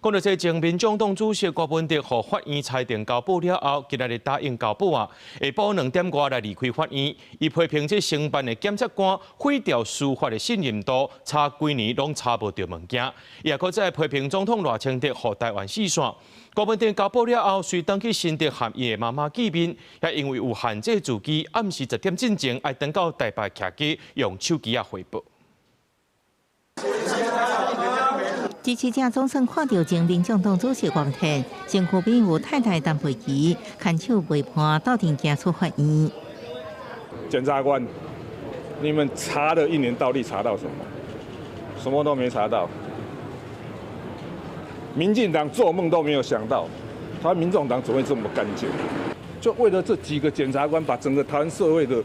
講到這前民眾黨主席郭文哲予法院裁定交保了後，今仔日答應交保啊，下晡2點外來離開法院。伊批評這承辦的檢察官毀掉司法的信任度，查幾年攏查無著物件。伊也閣再批評總統賴清德予台灣四散。郭文哲交保了後，隨轉去新竹和伊的媽媽見面，也因為有限制住機，暗時10點進前愛轉到台北徛機，用手機仔回報。支持者總算看著前民眾黨主席郭文身軀邊有太太陳佩琪牽手陪伴，鬥陣行出法院。檢察官，你們查了一年，到底查到什麼？什麼都沒查到。民進黨做夢都沒有想到，他民眾黨怎麼會這麼乾淨？就為了這幾個檢察官，把整個台灣社會的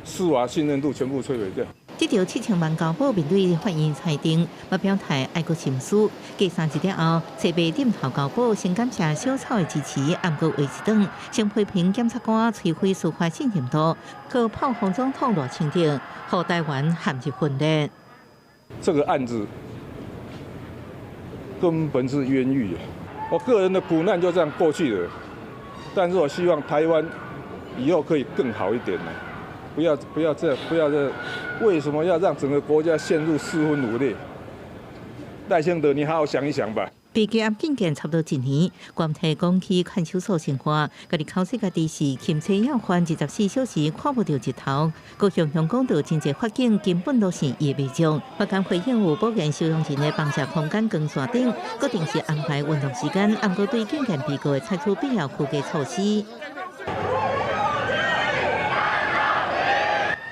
司法信任度全部摧毀掉。這條7000萬交保面對法院裁定，嘛表態愛閣深思。過3日了後，冊袂點頭交保，先感謝小草的支持，毋過話一轉，先批評檢察官摧毀司法信任度，閣炮轟總統賴清德，予台灣陷入分裂。這個案子根本是冤獄，我個人的苦難就這樣過去了，但是我希望台灣以後可以更好一點。不要不要這不要這，為什麼要讓整個國家陷入四分五裂？賴清德，你好好想一想吧。被羈押禁見差不多一年，關提講去看守所生活，家己口說家己是欽差要犯，24小時看無著日頭。閣雄雄講著真濟法警根本都是伊的袂將，法官回應有保健收容人的放射空間光線等，閣定時安排運動時間，毋過對禁見被告會採取必要區隔措施。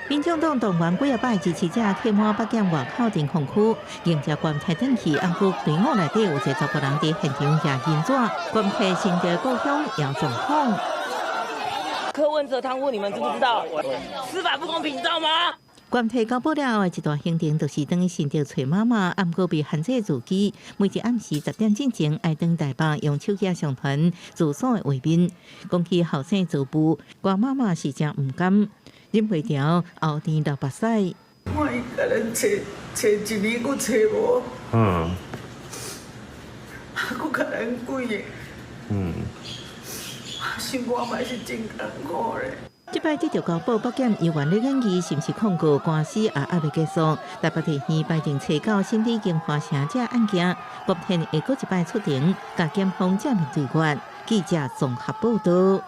民眾黨黨員幾仔百支持者客滿北檢外口中控區，迎接關提轉去，毋過隊伍內底有一個查埔人佇現場舉銀紙，關提新竹故鄉姚總統。柯文哲貪污，你們知不知道？司法不公平，你知道嗎？關提交保了後的一大行程，就是轉去新竹揣媽媽，毋過被限制住機，每日暗時10點進前愛轉台北用手機上傳住所的畫面。講起後生做父，郭媽媽是誠毋甘。忍袂牢，後天流目屎。我伊共咱揣揣一年，閣揣無。啊，閣共咱幾个。生活嘛是真艱苦咧。這擺得著交保，北檢猶原咧研議是毋是控告官司也猶未結束。台北地院排定初九審理京華城這案件，郭天會閣一擺出庭，共檢方正面對決。記者綜合報導。